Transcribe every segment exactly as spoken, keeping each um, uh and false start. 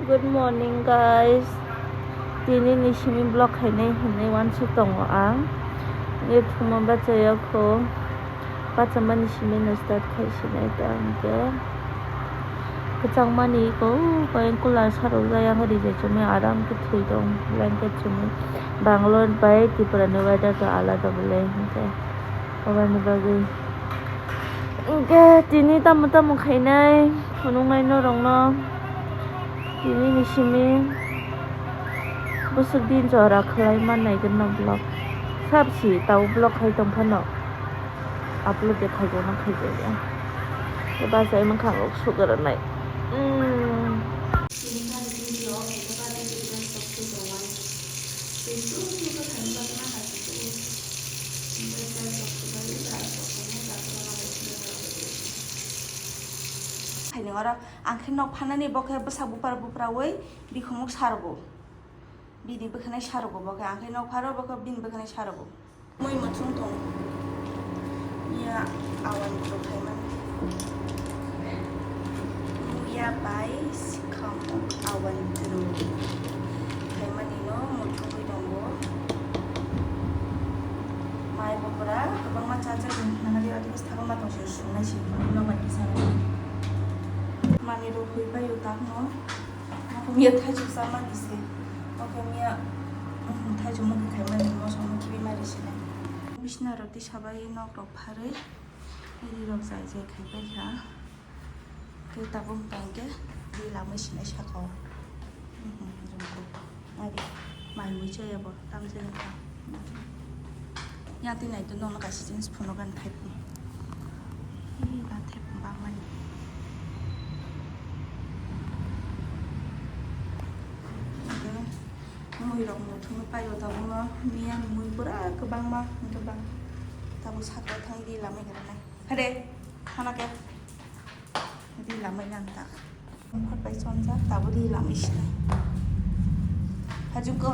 Good morning, guys. Tini ni simi vlog khainai hinwi uansuk tongo ang. Ye phuma bachaya kho. Bachamani simi no start khai sinai ta hwnkhe. Kwchangmani ko, ko cooler sarok jaya hori je chumi aram khe thwi tong blanket chumi. Bangalore bai Tripura ni weather to alada bole hwnkhe. Aboni bagwi. Hwnkhe tini tamo tamo khainai, phunuknai norokno. Tini ni simi bwswk din jora khlai mannai gwnang vlog. Sabsi tao vlog khai tong phano upload de khaijakna khaijakya. Tei bachai mankha ang rok sugrwnai. Mm. Khaini oro ang khe nok phanani bo khe bwsa bupra buprawi bikhumuk sarogo. Bini bwkhanai sarogo bo khe, ang khe nok pharo bo khe bini bwkhanai sarogo. Mui muchung tong. Miya awan tro khaimani. Muya bai sikhamuk awan tro khaimani no muchungwi tongo. Mai bopra kwbangma cha cha nangari adi bwskango ma tongsi sungnai si no bai kisa. Mami rok hui pai o tak no. Miya thaichuk sama kise. Oke miya, mhm, thaichuk mukhe khaimani moso mukhe bimari sile. Bisna rok tisa bai nok rok pharwi ri rok jai jai khai pai kha. Tei tabuk tang khe ri lamwi sinai saka o. Mhm, jumku. Ari mai mui chaya bo tam jani kha. Yang twi nai to nono kaisa jeans phunukgani thaiphung. Ih, ba thaiphung bangmani. Mui rok muthungwi paio tabukno, miya ni mui pura kwbangma, hwnkhe ba tabuk sakao thangwi ri lamai granai. Phade, thana khe. Ri lamai nang ta. Ongkhor bai chonjak, tabuk ri lamai sinai. Hajukgo.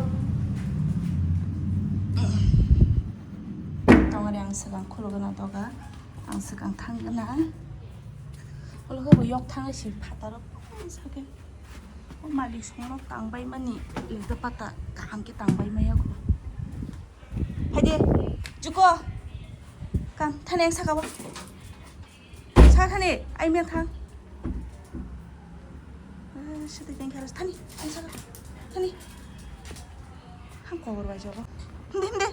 Tongori ang swkang khulugna doga. Ang swkang thangna. Ulo khe bo yok thangwi si phataro. Sake. O malik songno tangbai mani. Lekta pata kaham khe tangbai maya kho. Haide. Juko. Kam thani ang saka bo. Sa thani, ai mia thang. Eh, sete jeng khalas thani, ai sa thani. Ham kobor bai jogo. Himde, himde.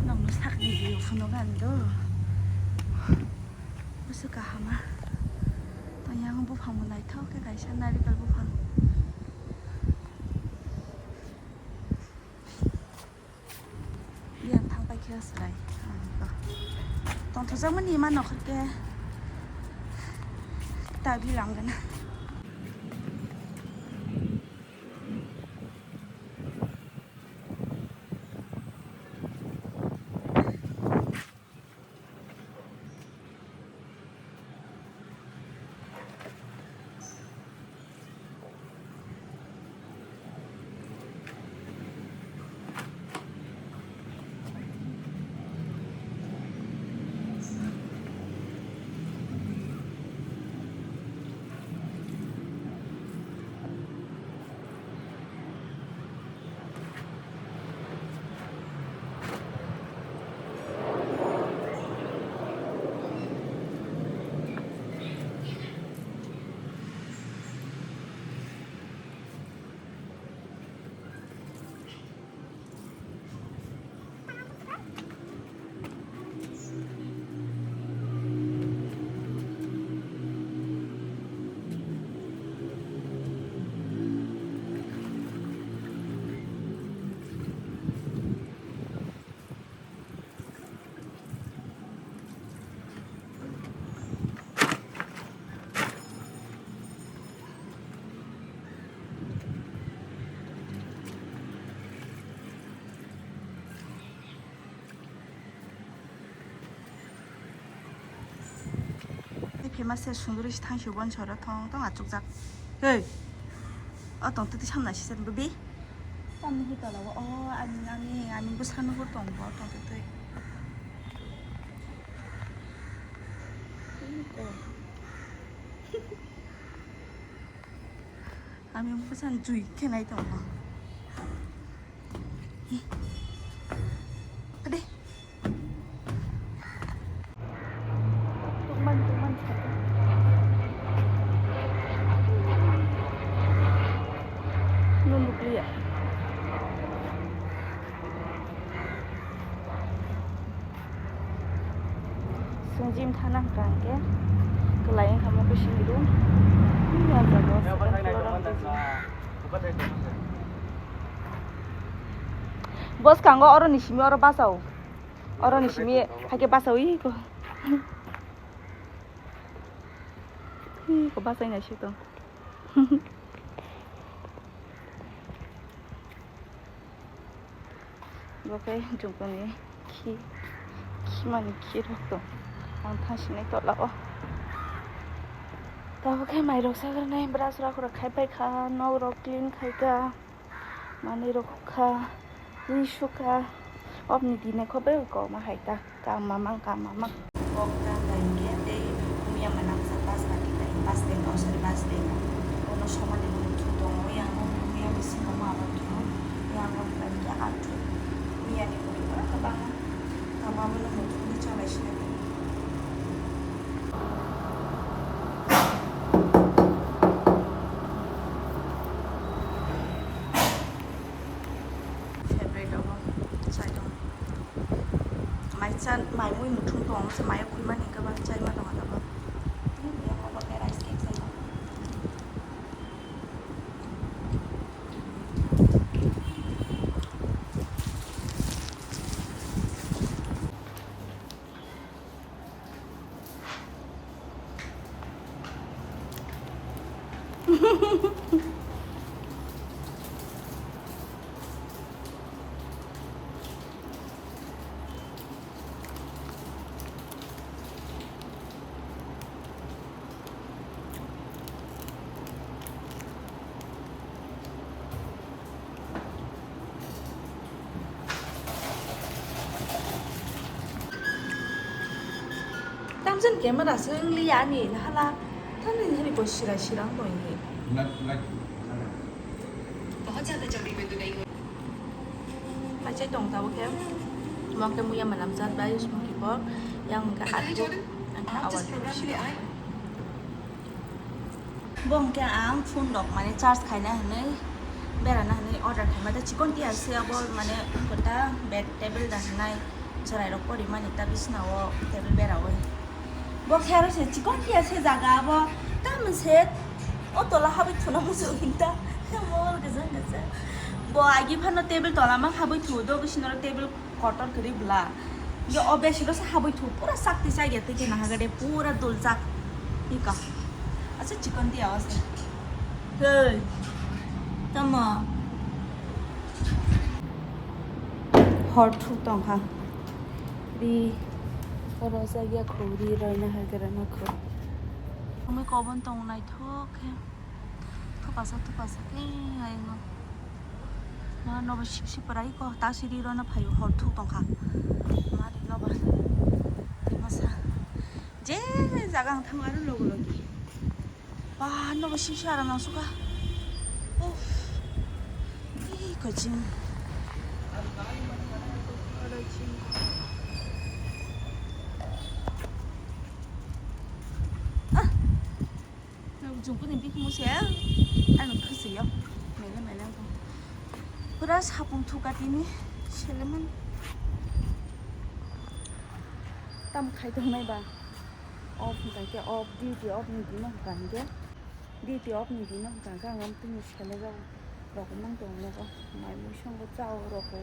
Nokno sakni view phunukgo ang do. Bwswk kaham a. Tei yang buphang bo naithok khe kaisa narikal buphang. Yang thang pai khe chwrai. Tongthokjakmani ima nokhor khe ta bilang gana. Tei famous se sunduri se thang si bon sora thong thong achukjak. Hey. O tong twi samna si sen bwbi. Ani hi tola o, o, ani, ani, ani bwsano bo tong bo, tong twi twi. Ani bwsano jui khe nai tong bo. Ade. Tukman, tukman, tukman. No nukliya. Chwng gym thana hwnkha hwnkhe kwlai wngkha mokhe simi room. Bwskango oroni simi oro bachao. Oroni simi haikhe bachawi ko. Iko bachai naisik tong. Bo khe jukuni khi, khimani khi rok tong. Ang thangsinai tola o. Tabuk khe mairok sagranai brush rok rok khai paikha, nok rok clean khaikha. Manwi rok hukha, twi sukha, obni dine kho bai koma hai ta, kam mamang, kam mamang. Kok ta bai khe tei muya mwnam sa pas lagi bai, pas tei no, sorry, pas tei no. Kono somani muthung tongo, yang muya bisingo ma ba thung, yang bai khe athu, muya ni muthung kwbangma. Tamo abono muthungwi chalaisina di. Favorite obo, chai tong. Mai chan, mai mui muthung tong, se mai khulmani hwnkhe ba chai ma tong abo. Yang obo khe rice cake chai tong. Tamjani camera se wngli ani hala tamni hari bo sira sira wng tong hi. Pachai tong tabuk khe. Mo khe muya manam jat bai smoky pork. Yang hwnkhe atwk, hwnkhe awal. Bo hwnkhe ang phone rok mane charge khaina hinwi berana hinwi order khaima tei chikon tiya se abo mane kota bed table da hinai chwrai rok pori mani ta bisna o table bera o. Bo khe aro se chikon tiya se jaga abo tamon se o tola habwi thuna muchung hinta mol gajang gajang. Bo agi phano table tola ma habwi thu do bisna ro table kotor kwrwi bwla. Yo, o besi no se habwi thu, pura sakti chai ya twi khe nahagade, pura dul jak. Ika. Acha chikon tiya o se. Hey. Tamo. Hor thuk tong kha. Ri. Oro jagya khu, ri roi nahagade na khu. Umi kobon tong nai thok khe. Thupasa, thupasa, eh, ayang no. Ma nobo sip sip parai ko, ta siri rona phaio, hor thuk tongkha. Ma ri nobo. Thupasa. Je jaga ang thango aro logo logi. Ba nobo sip sip aram nang suka. Uff. Ih, kojing. Ah. Jungkuni bikhumu se, ano khwswi o, mele mele wngkha. Pura sapung thuka tini, seleman. Tam khai tongnai ba, off hwnkha khe off, duty off ni dino hwnkha hwnkhe, duty off ni dino hwnkha khe ang tini selejago, rok mang tongo nogo, mai mui songo chao roko,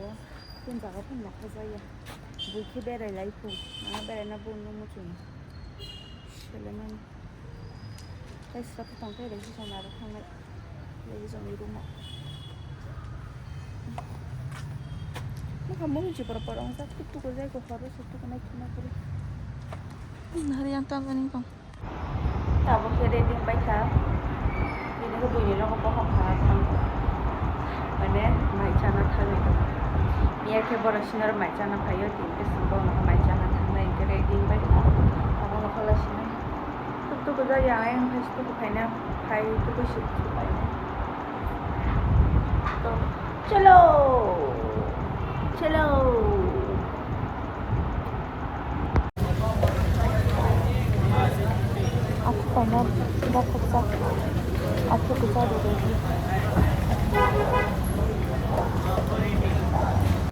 tun jaga phano nokha jaya, bui khe berai lai phu, nang beraina bo nung muchung, seleman. Tei sra khe tong khe resi song naro thangnai. Resi song ni room o. Nokha mui chipra pora wngsa khe tuku jai ko horo se tuku nai thuna khe. Nari yang tang ani kong. Tabuk khe ready wngbai kha. Bini khe buini nogo bohok kha thang. Mane mai chana thangwi tongo. Iya khe borok sinaro mai chana phaio, tini khe chwng bono mai chana thangnai, hwnkhe ready wngbai tongo. Obo nokha lai simi. Tuk tuk gujak ya, ayang phai tuk phaina, phai tuk si phaina. To, chalo! Chalo! Athukano bokhoksa, athuksa rwdi.